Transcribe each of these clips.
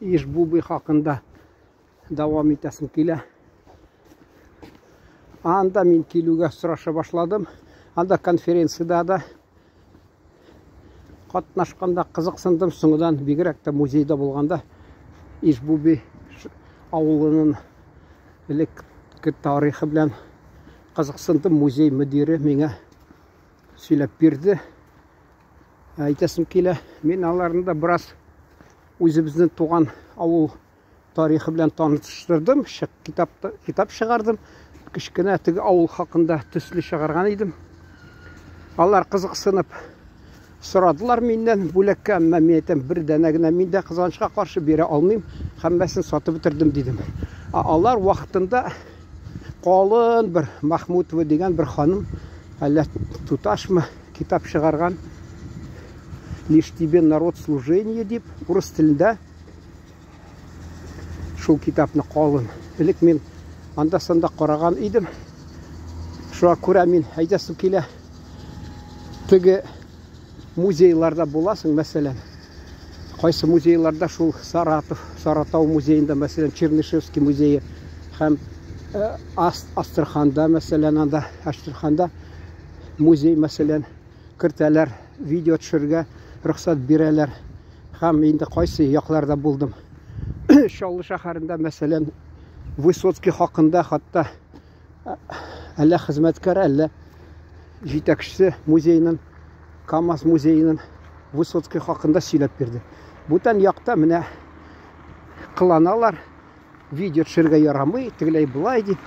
Ишбубый хакында дәвам итәсем килә. Анда мин килүгә сораша башладым. Анда конференциядә дә катнашканда кызыксындым. Соңыдан бигрәк тә музейда булганда Ишбуби авылының элекке тарихы белән кызыксындым. Музей мөдире миңа сөйләп бирде. Әйтәсем килә, мин аларны да бераз үзебезнең туган авыл тарихы белән таныштырдым, китап, китап чыгардым. Кечкенә теге авыл хакында төсле чыгарган идем. Алар кызыксынып сорадылар миннән бүләккә, әмма мин әйтәм, бер данә генә мин дә кызганычка каршы бирә алмыйм, һәммәсен сатып бетердем дидем. Ә алар вакытында калын бер Махмутова дигән бер ханым, әллә туташмы, китап чыгарган. Лишь тебе народ служение дип, урыс телендә шул китапны калын. Элек мин анда-санда караган идем. Шуңа күрә мин әйтәсем килә, теге музейларда буласың, мәсәлән, кайсы музейларда шул Саратов, Саратау музеенда, мәсәлән, Чернышевский музее һәм э, Астраханда, мәсәлән, анда Астраханда музей, мәсәлән, кертәләр, видео төшерергә рөхсәт бирәләр. Һәм инде кайсы якларда булдым. Чаллы шәһәрендә, мәсәлән, Высоцкий хакында хатта әллә хезмәткәр, әллә җитәкчесе музейның, КАМАЗ музееның Высоцкий хакында сөйләп бирде. Бүтән якта менә кыланалар, видео төшерергә ярамый, тегеләй болай дип.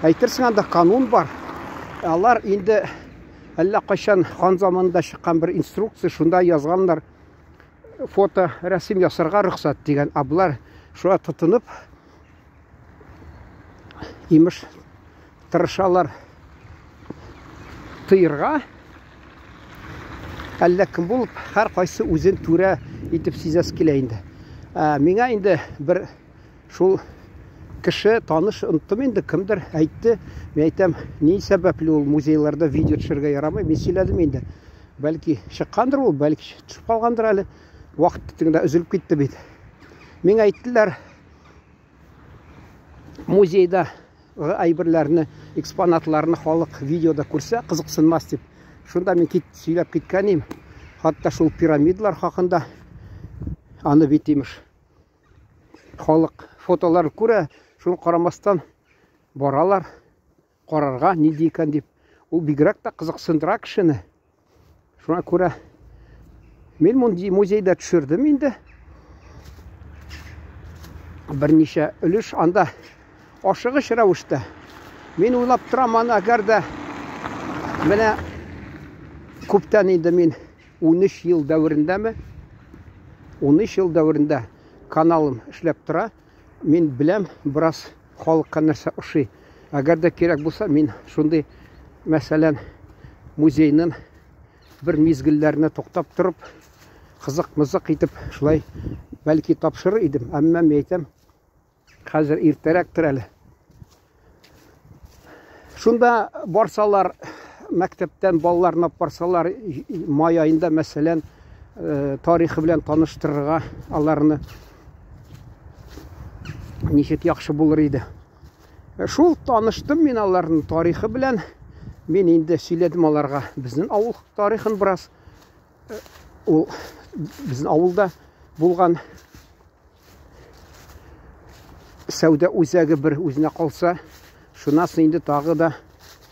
Әйтерсең анда канун бар. Алар инде әллә кайчан хан заманында чыккан бер инструкция, шунда язганнар, фото, рәсем ясарга рөхсәт дигән. Ә болар шуңа тотынып, имеш, тырышалар тыерга. Әллә кем булып, һәр кайсы үзен түрә итеп сизәсе килә инде. Ә, миңа инде бер шул кеше таныш, оныттым инде, кемдер әйтте. Мин әйтәм, ни сәбәпле ул музейларда видео төшерергә ярамый? Мин сөйләдем инде. Бәлки чыккандыр ул, бәлки төшеп калгандыр әле. Вакыт тегендә өзелеп китте бит. Миңа әйттеләр, музейда әйберләрне, экспонатларны халык видеода күрсә, кызыксынмас дип. Шунда мин кит, сөйләп киткән идем. Хатта шул пирамидалар хакында аны бит имеш. Халык фотолар күрә, шуны карамастан баралар, карарга нинди икән дип. Ул бигрәк тә кызыксындыра кешене. Шуңа күрә мин мондый музейда төшердем инде. Берничә өлеш анда ашыгыч рәвештә. Мин уйлап торам аны, әгәр дә менә күптән инде мин 13 ел дәверендәме? 13 ел дәверендә каналым эшләп тора. Мин беләм, бераз халыкка нәрсә ошый. Әгәр дә кирәк булса, мин шундый, мәсәлән, музейның бер мизгелләренә туктап торып, кызык-мызык итеп, шулай бәлки тапшырыр идем. Әмма мин әйтәм, хәзер иртәрәктер әле. Шунда барсалар, мәктәптән балаларны алып барсалар, май аенда, мәсәлән, э, тарихы белән таныштырырга аларны ничек яхшы булыр иде. Э, шул таныштым мин аларның тарихы белән. Мин инде сөйләдем аларга безнең авыл тарихын бераз. Э, ул безнең авылда булган сәүдә үзәге бер үзенә калса, шуннан соң инде тагы да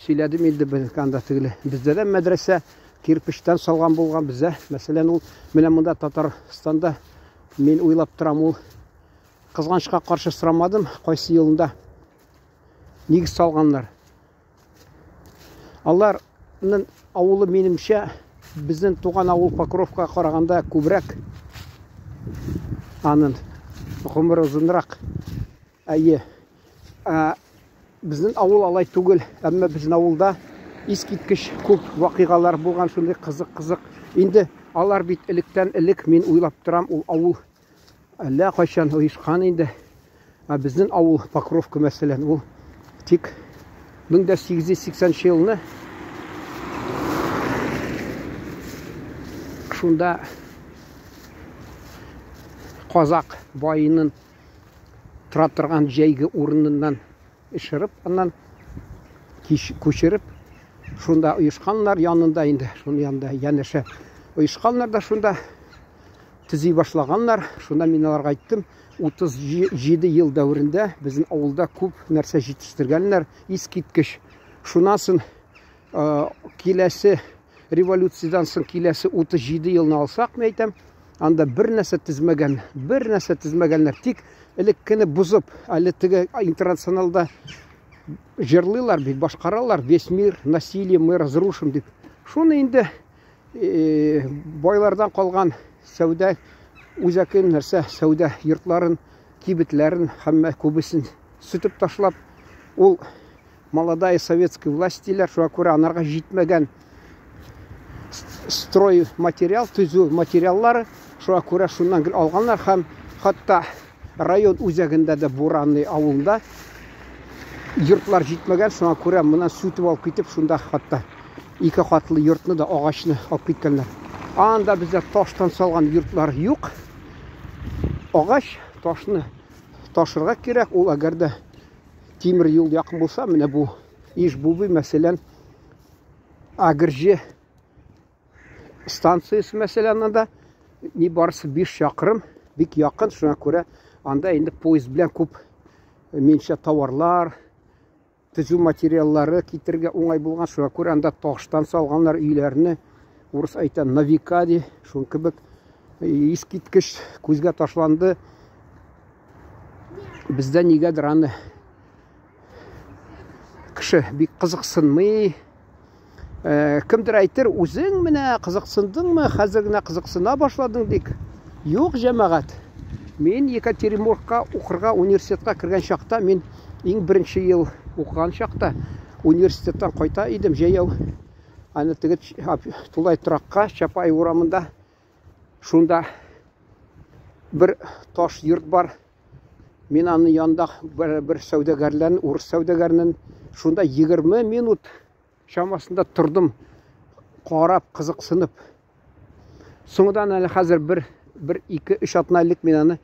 сөйләдем инде без анда тегеле. Бездә дә мәдрәсә кирпечтән салган булган бездә. Мәсәлән, ул менә монда Татарстанда мин уйлап торам, ул кызганычка каршы сорамадым, кайсы елында нигез салганнар. Аларның авылы минемчә безнең туган авыл Покровка караганда күбрәк. Аның гомере озынрак. Әйе. Ә, безнең авыл алай түгел, әмма безнең авылда искиткеч күп вакыйгалар булган, шундый кызык-кызык. Инде алар бит электән элек мин уйлап торам, ул авыл әллә кайчан оешкан инде. Ә безнең авыл Покровка мәсәлән, ул тик 1880 елны Шунда казак баенын тора торган җәйге урыныннан эшереп, аннан күчереп, шунда оешканнар янында инде, шуның янында янәшә оешканнар да шунда төзи башлаганнар. Шунда мин аларга әйттем, 37 ел дәверендә безнең авылда күп нәрсә җитештергәннәр, искиткеч. Шуннан соң киләсе революциядән соң киләсе 37 елны алсак, мин әйтәм, анда бер нәрсә төзмәгән, бер нәрсә төзмәгәннәр. Тик элеккене бозып, әле теге интернационалда җырлыйлар бит, башкаралар, весь мир насилие мы разрушим дип. Шуны инде байлардан калган сәүдә үзәкен нәрсә, сәүдә йортларын, кибетләрен һәммә күбесен сүтеп ташлап, ул молодая советская власть диләр, шуңа күрә анарга җитмәгән строй материал, төзү материаллары, шуңа күрә шуннан гел алганнар һәм хәтта район үзәгендә дә Буранный авылында йортлар җитмәгән, шуңа күрә моннан сүтеп алып китеп, шунда хәтта ике катлы йортны да агачны алып киткәннәр. Анда бездә таштан салган йортлар юк. Агач, ташны ташырга кирәк, ул әгәр дә тимер юл якын булса, менә бу Иж-Бубый, мәсәлән, Агырҗы станциясе, мәсәлән, анда ни барысы 5 чакрым, бик якын, шуңа күрә анда инде поезд белән күп меньше товарлар, төзү материаллары китерергә уңай булган, шуңа күрә анда таштан салганнар өйләрне, урыс әйтә, на века ди, шуның кебек искиткеч күзгә ташланды. Бездә нигәдер аны кеше бик кызыксынмый. Кемдер әйтер, үзең менә кызыксындыңмы, хәзер генә кызыксына башладың дик. Юк, җәмәгать. Мин Екатеринбургка укырга университетка кергән чакта, мин иң беренче ел укыган чакта университеттан кайта идем җәяү. Аны теге тулай торакка Чапай урамында шунда бер таш йорт бар. Мин аны янда бер сәүдәгәрләрнең, урыс сәүдәгәренең шунда 20 минут чамасында тордым, карап, кызыксынып. Соңдан әле хәзер бер, ике, өч атна элек мин аны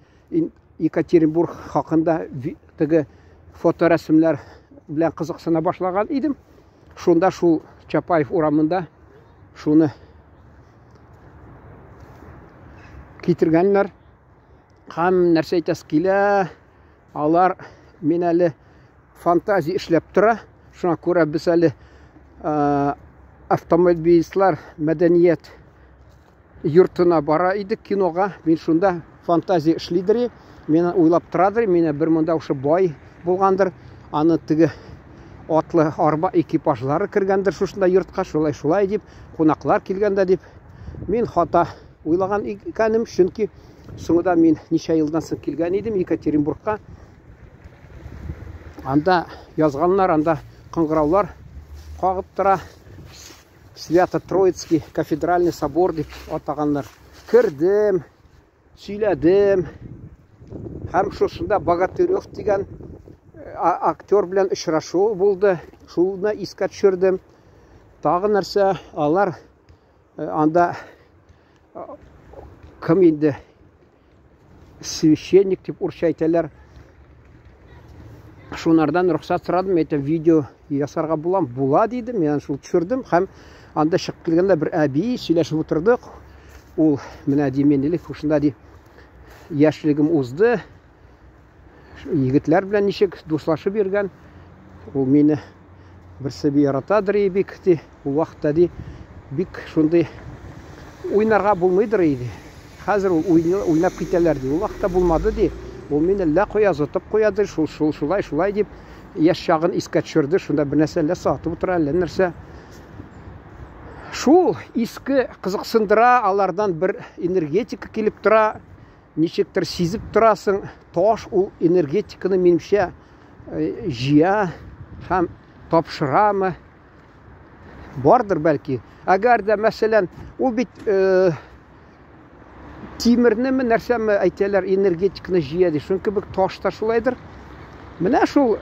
Екатеринбург хакында теге фоторәсемнәр белән кызыксына башлаган идем. Шунда шул Чапаев урамында шуны китергәннәр. Һәм нәрсә әйтәсе килә, алар мин әле фантазия эшләп тора. Шуңа күрә без әле автомобилистлар мәдәният йортына бара идек кинога. Мин шунда фантазия эшлидер, мин уйлап торадыр, мине бер монда ушы бай булгандыр. Аны теге атлы арба экипажлары кергәндер шушында йортка, шулай шулай дип, кунаклар килгәндә дип. Мин хата уйлаган икәнем, чөнки соңында мин ничә елдан соң килгән идем Екатеринбургка. Анда язганнар, анда кыңгыраулар кагып тора. Свято-Троицкий кафедральный собор дип атаганнар. Кердем, сөйләдем. Һәм шушында Богатырев дигән актер белән очрашу булды. Шуны искә төшердем. Тагы нәрсә, алар анда кем инде священник дип урысча әйтәләр. Шунардан рөхсәт сорадым, әйтәм, видео ясарга булам, була диде. Мин шул төшердем һәм анда чыгып килгәндә бер әби сөйләшеп утырдык. Ул менә ди, мин элек шушында ди яшьлегем узды. Егетләр белән ничек дуслашып йөргән. Ул мине берсе би яратадыр и бик ди. Ул вакытта ди бик шундый уйнарга булмыйдыр иде. Хәзер ул уйнап китәләр ди. Ул вакытта булмады ди. Ул мине әллә кая озатып куядыр, шул шул шулай шулай дип яшь чагын искә төшерде. Шунда бер нәрсә әллә сатып утыра, әллә нәрсә. Шул иске кызыксындыра, алардан бер энергетика килеп тора. Ничектер сизеп торасың, таш ул энергетиканы минемчә җыя һәм тапшырамы? Бардыр бәлки. Әгәр дә, мәсәлән, ул бит тимернеме, нәрсәме әйтәләр, энергетиканы җыя ди. Шуның кебек таш та шулайдыр. Менә шул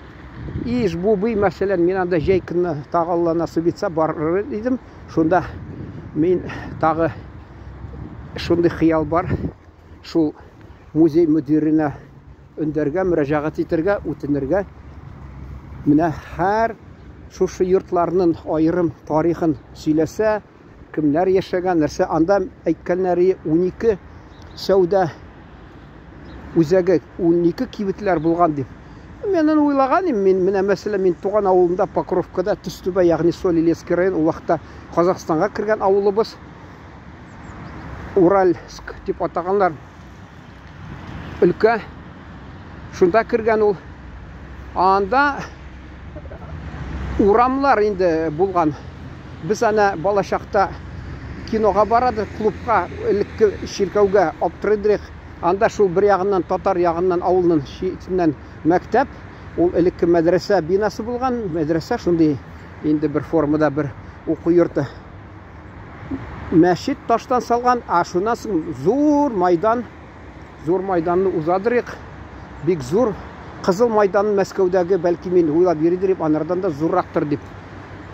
Иж-Бубый, мәсәлән, мин анда җәй көнне тагы Алла насыйп итсә барыр идем. Шунда мин тагы шундый хыял бар, шул музей мөдиренә өндәргә, мөрәҗәгать итәргә, үтенергә. Менә һәр шушы йортларның аерым тарихын сөйләсә, кемнәр яшәгән, нәрсә анда әйткәннәре 12 сәүдә үзәге, 12 кибетләр булган дип. Мин аны уйлаган идем, мин менә мәсәлән, мин туган авылымда Покровкада Төстүбә, ягъни Соль-Илецкий район, ул вакытта Казахстанга кергән авылыбыз. Уральск дип атаганнар. Өлкә. Шунда кергән ул. Анда урамлар инде булган. Без ана балачакта кинога барадык, клубка, элекке чиркәүгә аптырыйдык. Анда шул бер ягыннан татар ягыннан авылның читеннән мәктәп, ул элекке мәдрәсә бинасы булган, мәдрәсә шундый инде бер формада бер уку йорты. Мәчет таштан салган, а шуннан соң зур майдан, зур майданны узадырык. Бик зур. Кызыл майдан Мәскәүдәге, бәлки мин уйлап йөридер, анардан да зуррактыр дип.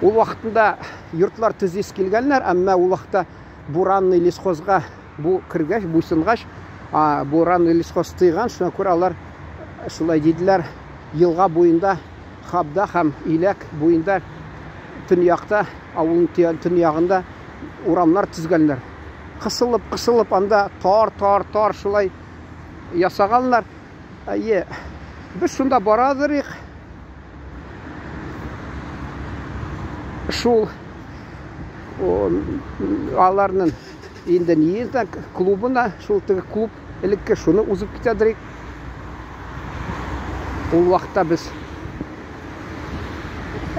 Ул вакытында йортлар төзис килгәннәр, әмма ул вакытта Буранный лесхозга бу кергәч, буйсынгач, Буранный лесхоз тыйган, шуңа күрә алар шулай диделәр, елга буенда Хабда һәм Иләк буенда төньякта, авылның төньягында урамнар төзгәннәр. Кысылып, кысылып анда тар, тар, тар шулай ясаганнар. Әйе, без шунда барадырык. Шул аларның инде ниендә клубына, шул теге клуб элекке шуны узып китәдерик. Ул вакытта без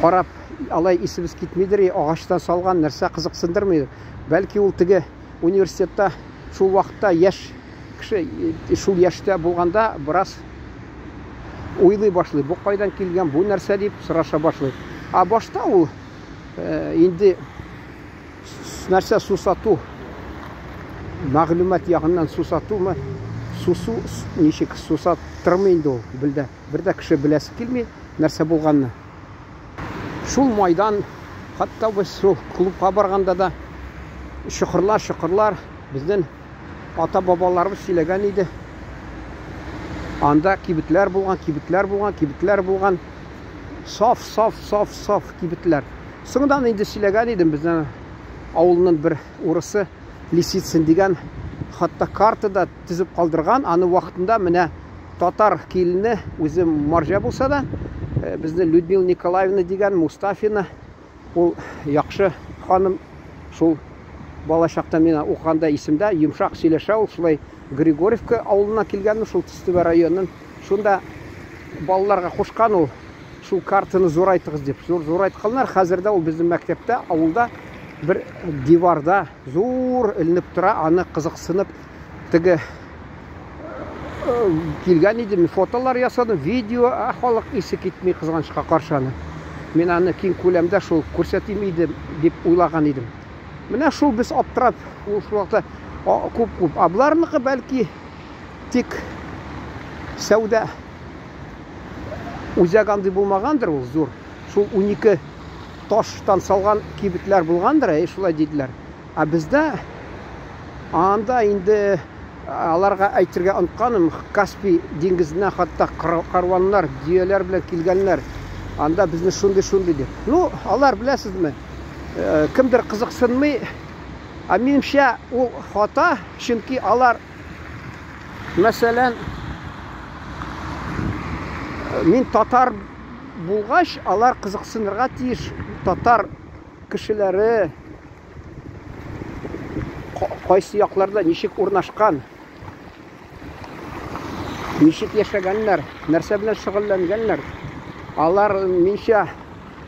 карап алай исебез китмидер, агачтан салган нәрсә кызыксындырмый. Бәлки ул теге университетта шул вакытта яшь кеше шул яшьтә булганда бераз уйлый башлый. Бу кайдан килгән, бу нәрсә дип сораша башлый. А башта ул инде нәрсә сусату, мәгълүмат ягыннан сусатумы, сусу ничек сусаттырмы инде ул белдә. Бер дә кеше беләсе килми нәрсә булганны. Шул майдан, хәтта без шул клубка барганда да чокырлар, чокырлар безнең ата-бабаларыбыз сөйләгән иде. Анда кибетләр булган, кибетләр булган, кибетләр булган. Саф, саф, саф, саф кибетләр. Соңдан инде сөйләгән идем, безнең авылның бер урысы Лисицын дигән хатта карта да төзеп калдырган. Аны вакытында менә татар килене, үзе марҗа булса да, безне Людмила Николаевна дигән Мустафина, ул яхшы ханым, шул балачакта мин укыганда исемдә, йомшак сөйләшә ул, шулай Григорьевка авылына килгән, шул Төстүбә районының. Шунда балаларга кушкан ул, шул картаны зурайтыгыз дип. Зур зурайтканнар, хәзер дә ул безнең мәктәптә, авылда бер диварда зур эленеп тора, аны кызыксынып теге килгән иде, мин фотолар ясадым, видео, ә халык исе китми кызганычка каршы аны. Мин аны киң күләмдә шул күрсәтим иде дип уйлаган идем. Менә шул без аптырап, ул шул вакытта күп-күп. А боларныкы бәлки тик сәүдә үзәк андый булмагандыр ул зур. Шул 12 таштан салган кибетләр булгандыр, әй шулай диделәр. Ә бездә анда инде аларга әйтергә онытканым, Каспий диңгезеннән хәтта карваннар, дөяләр белән килгәннәр. Анда безне шундый-шундый дип. Ну, алар беләсезме, кемдер кызыксынмый. Ә минемчә, ул хата, чөнки алар, мәсәлән, мин татар булгач, алар кызыксынырга тиеш татар кешеләре кайсы якларда ничек урнашкан, ничек яшәгәннәр, нәрсә белән шөгыльләнгәннәр. Алар, минчә,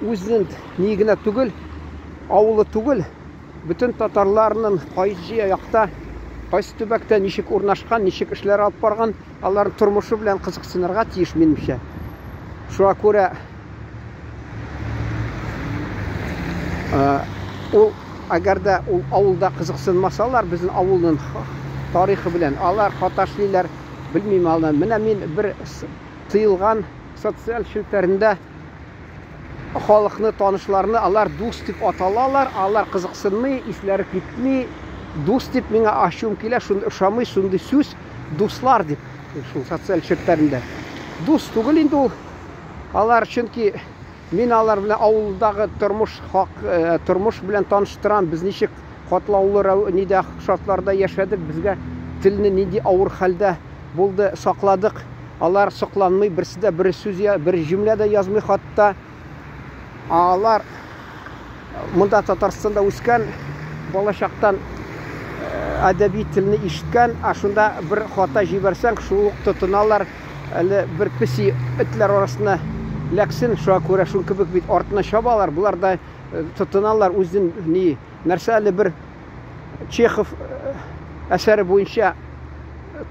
үзенең ни генә түгел, авылы түгел, бөтен татарларның кайсы якта, кайсы төбәктә ничек урнашкан, ничек эшләр алып барган, аларның тормышы белән кызыксынырга тиеш, минемчә. Шуңа күрә ул әгәр дә ул авылда кызыксынмасалар, безнең авылның тарихы белән, алар хата эшлиләр, белмим аны. Менә мин бер тыелган социаль челтәрендә халыкны, танышларны алар дус дип аталалар, алар кызыксынмый, исләре китми. Дус дип миңа ачуым килә, шундый ошамый шундый сүз, дуслар дип, шул социаль челтәрендә. Дус түгел инде ул. Алар чөнки мин алар белән авылдагы тормыш хак, э, тормыш белән таныштырам. Без ничек катлаулы нидә шартларда яшәдек, безгә телне нинди авыр хәлдә булды, сакладык. Алар сокланмый, берсе дә бер сүз, бер җөмлә дә язмый хатта. Алар монда Татарстанда үскән, балачактан э, әдәби телне ишеткән, ә шунда бер хата җибәрсәң, шул ук тотыналар. Әле бер песи этләр арасына ләксен, шуңа күрә шул кебек бит артына чабалар. Болар да э, тотыналар үзен ни нәрсә әле бер Чехов э, әсәре буенча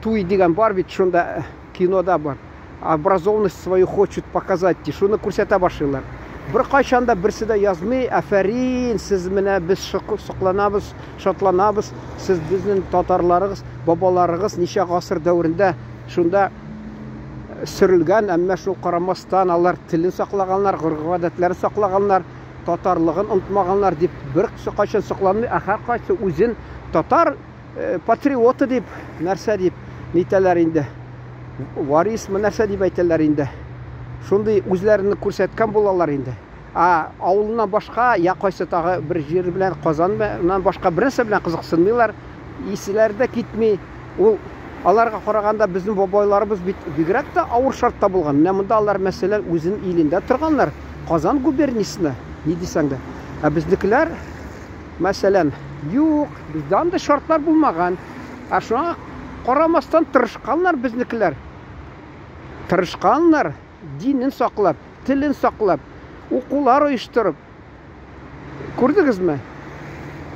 туй дигән бар бит, шунда кинода бар. Образованность свою хочет показать, ди. Шуны күрсәтә башлыйлар. Бер кайчан да берсе дә язмый, афәрин, сез менә без сокланабыз, шатланабыз, сез безнең татарларыгыз, бабаларыгыз ничә гасыр дәверендә шунда сөрелгән, әмма шул карамастан алар телен саклаганнар, гореф-гадәтләрен саклаганнар, татарлыгын онытмаганнар дип бер кайчан сокланмый, ә һәркайсы үзен татар Э, патриоты дип, нәрсә дип нитәләр инде. Варисмы нәрсә дип әйтәләр инде. Шундый үзләрен күрсәткән булалар инде. А авылыннан башка, я кайсы тагы бер җир белән Казаннан башка бер нәрсә белән кызыксынмыйлар. Исләре дә китми. Ул аларга караганда безнең бабайларыбыз бит бигрәк тә авыр шартта булган. Менә монда алар мәсәлән үзенең илендә торганнар. Казан губерниясендә, ни дисәң дә. Ә безнекеләр Мәсәлән, юк, бездә андый шартлар булмаган. Ә шуңа карамастан тырышканнар безнекеләр. Тырышканнар, динен саклап, телен саклап, укулар оештырып. Күрдегезме?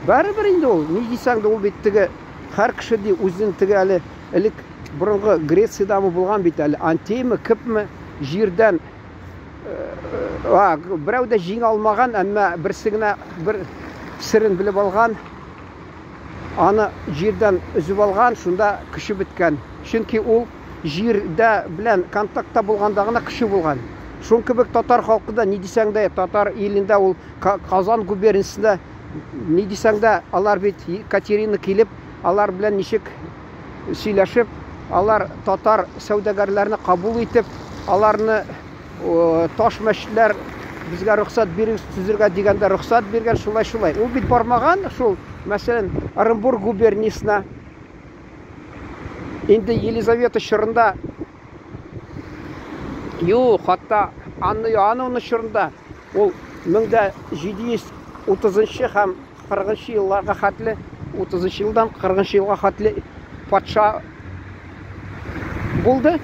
Барыбер инде ул, ни дисәң дә ул бит теге һәр кеше ди үзен теге әле элек борынгы Грециядәме булган бит әле, Антеймы, кепме җирдән берәү дә җиңә алмаган, әмма берсе генә бер серен белеп алган, аны җирдән өзеп алган, шунда көче беткән. Чөнки ул җирдә белән контактта булганда гына көче булган. Шул кебек татар халкы да, ни дисәң дә, татар илендә ул Казан губерниясендә, ни дисәң дә, алар бит Екатерина килеп, алар белән ничек сөйләшеп, алар татар сәүдәгәрләрне кабул итеп, аларны таш мәчетләр безгә рөхсәт бирегез төзергә дигәндә рөхсәт биргән, шулай шулай. Ул бит бармаган шул, мәсәлән, Оренбург губерниясенә. Инде Елизавета чорында юк, хатта Анна Иоанновна чорында ул 1730 һәм 40 елларга хәтле, 30 елдан 40 елга хәтле патша булды.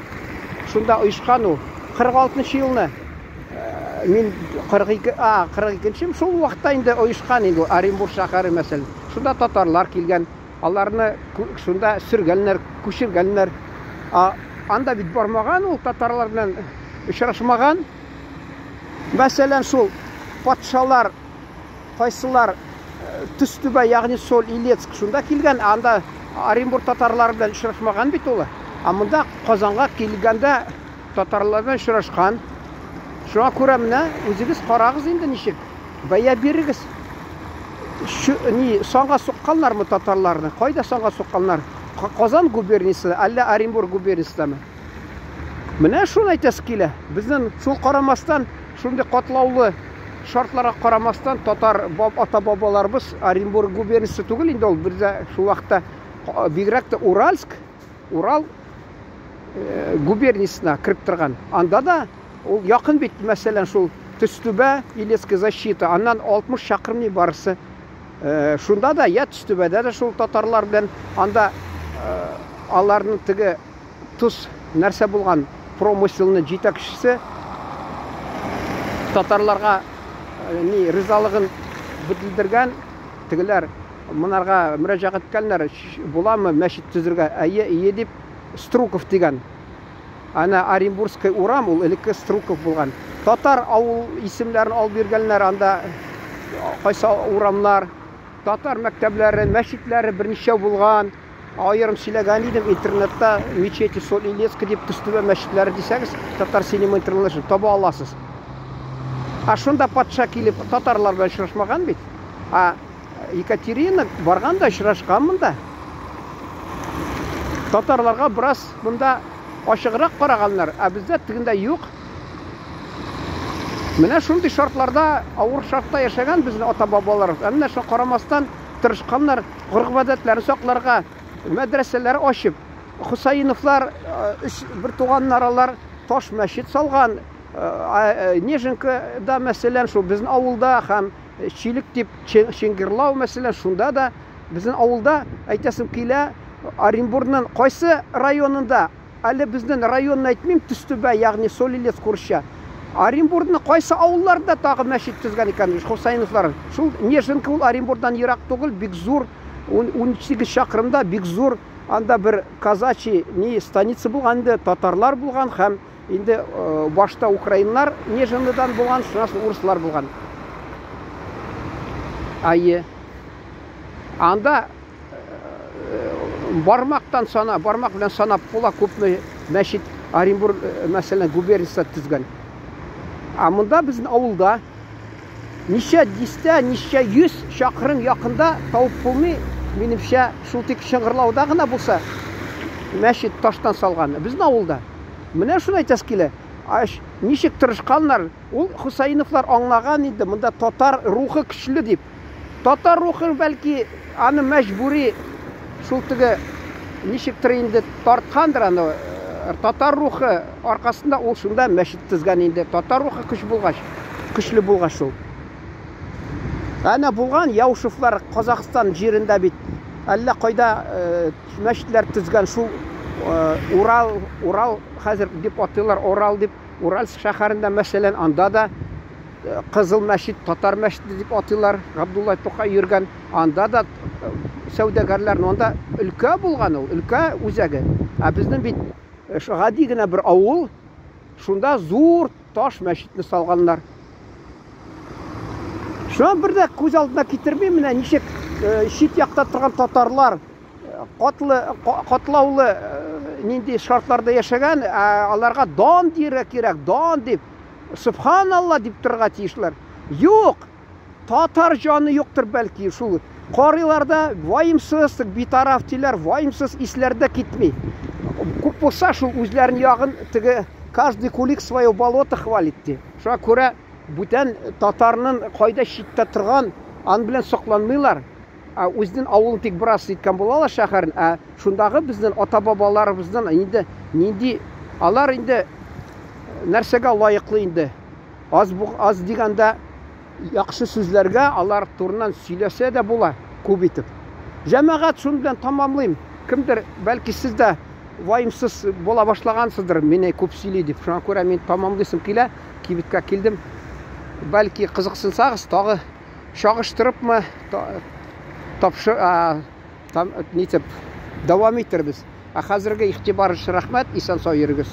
Шунда оешкан ул. 46 елны э, мин 42, а, 42 шул вакытта инде оешкан инде Оренбург шәһәре мәсәлән. Шунда татарлар килгән, аларны шунда сөргәннәр, күчергәннәр. А анда бит бармаган ул татарлар белән очрашмаган. Мәсәлән, шул патшалар Кайсылар Төстүбә, ягъни Соль Илецк шунда килгән, анда Оренбург татарлары белән очрашмаган бит ул. Ә монда Казанга килгәндә татарлар белән очрашкан. Шуңа күрә менә үзегез карагыз инде ничек. Бәя бирегез. Шу, ни, санга сукканнармы татарларны? Кайда санга сукканнар? Казан губерниясе, әллә Оренбург губерниясендәме? Менә шуны әйтәсе килә. Безнең шул карамастан шундый катлаулы шартларга карамастан, татар ата-бабаларыбыз Оренбург губерниясе түгел инде ул бездә шул вакытта бигрәк тә Уральск, Урал э, губерниясенә кереп торган. Анда да ул якын бит, мәсәлән, шул Төстүбә, Илецкая защита, аннан 60 чакрым ни барысы. Э, шунда да, я Төстүбәдә дә шул татарлар белән анда э, аларның теге Тоз нәрсә булган промыселны җитәкчесе татарларга э, ни ризалыгын белдергән, тегеләр монарга мөрәҗәгать иткәннәр, буламы мәчет төзергә? Әйе, ие дип Струков дигән. Ана Оренбургский урам ул элекке Струков булган. Татар авыл исемнәрен алып йөргәннәр анда кайсы урамнар, татар мәктәпләре, мәчетләре берничә булган. Аерым сөйләгән идем, интернетта мечети Соль Илецка дип Төстүбә мәчетләре дисәгез, Татар Синема Интернешнл таба аласыз. А шунда патша килеп татарлар белән очрашмаган бит. А Екатерина барган да очрашкан монда. Татарларга бераз монда ачыграк караганнар, ә бездә тегендә юк. Менә шундый шартларда, авыр шартта яшәгән безнең ата-бабаларыбыз. Ә менә шуңа карамастан тырышканнар гореф-гадәтләрен сакларга, мәдрәсәләр ачып, Хусаиновлар өч бер туганнар алар таш мәчет салган. Неженкада, мәсәлән, шул безнең авылда һәм Чилек дип Чеңгирлау, мәсәлән, шунда да безнең авылда әйтәсем килә, Оренбургның кайсы районында, әле безнең районны әйтмим, Төстүбә, ягъни Солилецк урысча. Оренбургның кайсы авылларында тагы мәчет төзгән икән Хусаиновлар? Шул Неженка ул Оренбургдан ерак түгел, бик зур, 18 чакрымда бик зур анда бер казачий ни станица булган инде, татарлар булган һәм инде башта украиннар Нежиныдан булган, шуннан соң урыслар булган. Әйе. Анда бармактан сана, бармак белән санап була күпме мәчет Оренбург, мәсәлән, губерниясендә төзгән. Ә монда безнең авылда ничә дистә, ничә йөз чакрым якында табып булмый, минемчә, шул тик Шыңгырлауда гына булса, мәчет таштан салган. Безнең авылда. Менә шуны әйтәсе килә. Ничек тырышканнар, ул Хусаиновлар аңлаган инде, монда татар рухы көчле дип. Татар рухы бәлки аны мәҗбүри шул теге ничектер инде тарткандыр аны. Татар рухы аркасында ул шунда мәчет төзгән инде. Татар рухы көч булгач, көчле булгач шул. Әнә булган Яушевлар Казахстан җирендә бит. Әллә кайда мәчетләр төзгән шул Урал, Урал хәзер дип атыйлар, Урал дип. Уральск шәһәрендә, мәсәлән, анда да Кызыл мәчет, татар мәчете дип атыйлар, Габдулла Тукай йөргән. Анда да сәүдәгәрләр, анда өлкә булган ул, өлкә үзәге. Ә безнең бит гади генә бер авыл, шунда зур таш мәчетне салганнар. Шуңа бер дә күз алдына китермим, менә ничек чит якта торган татарлар катлы, катлаулы нинди шартларда яшәгән, ә аларга дан дияргә кирәк, дан дип, субханалла дип торырга тиешләр. Юк, татар җаны юктыр бәлки шул. Карыйлар да ваемсыз, битараф диләр, ваемсыз исләре дә китми. Күп булса шул үзләрен ягын теге каждый кулик свое болото хвалит ди. Шуңа күрә бүтән татарның кайда читтә торган, аны белән сокланмыйлар. Ә үзенең авылын тик бераз иткән булалар шәһәрен, ә шундагы безнең ата-бабаларыбызның инде нинди алар инде нәрсәгә лаеклы инде. Аз аз дигәндә яхшы сүзләргә алар турыннан сөйләсә дә була күп итеп. Җәмәгать шуны белән тамамлыйм. Кемдер, бәлки сез дә ваемсыз була башлагансыздыр, мине күп сөйли дип. Шуңа күрә мин тамамлыйсым килә, кибеткә килдем. Бәлки кызыксынсагыз, тагы чагыштырыпмы тапшы там нитеп дәвам итербез. Ә хәзерге игътибар өчен рәхмәт, исән сау йөрегез.